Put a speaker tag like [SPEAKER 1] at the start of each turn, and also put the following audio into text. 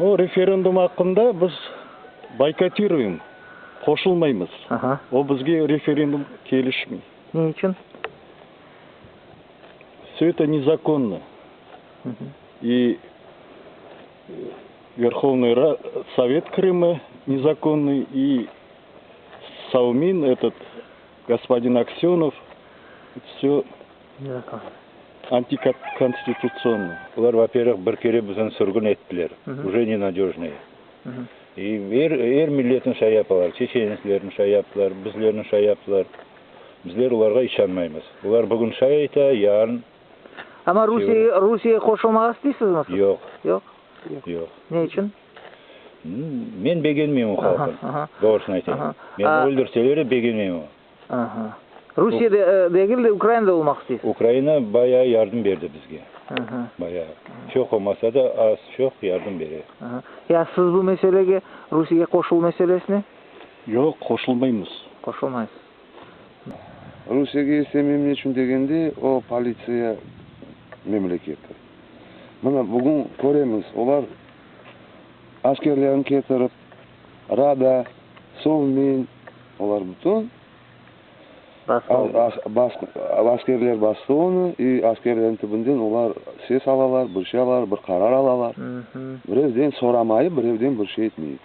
[SPEAKER 1] O referendum aqqında biz boykotiruем, qoşulmaymız. O bizge referendum kelişmey.
[SPEAKER 2] Ne içün?
[SPEAKER 1] Все это незаконно. И Верховный Совет Крыма незаконный, и Совмин, этот господин Аксенов, все антиконституционно.
[SPEAKER 3] Olar, во-первых, bir kere bizni sürgün ettiler, уже ненадежные. И er, er milletni şay yapalar, çeçenlerni şay yaptılar, bizlerni şay yaptılar. Bizler olarğa işanmaymız. Olar bugün şay ayta, yarın
[SPEAKER 2] Amma Rusiye, Rusiye qoşulmağa isteysizmi siz?
[SPEAKER 3] Yoq.
[SPEAKER 2] Yoq?
[SPEAKER 3] Yoq.
[SPEAKER 2] Ne içün?
[SPEAKER 3] Men begenmeyim o halqnı, doğrusını aytayım. Meni öldürseler de begenmeyim o.
[SPEAKER 2] Aha. Rusiyede degil de, Ukrainada olmaq isteysiz?
[SPEAKER 3] Ukraina bayağı yardım berdi bizge. Bayağı. Çoq olmasa da, az-çoq yardım bere.
[SPEAKER 2] Ya siz bu meselege, Rusiyege qoşuluv meselesine?
[SPEAKER 1] Yoq, qoşulmaymız.
[SPEAKER 2] Qoşulmaysız.
[SPEAKER 4] Rusiyege istemeyim ne içün degende, o politsiya memleketi. Mına bugün köremiz, olar askerlerini ketirip, Rada, Sovmin, olar bütün askerler bastı onı, i askerlerniñ tübünden olar ses alalar, bir şey alalar, bir qarar alalar. Birevden soramayıp, birevden bir şey etmeyip.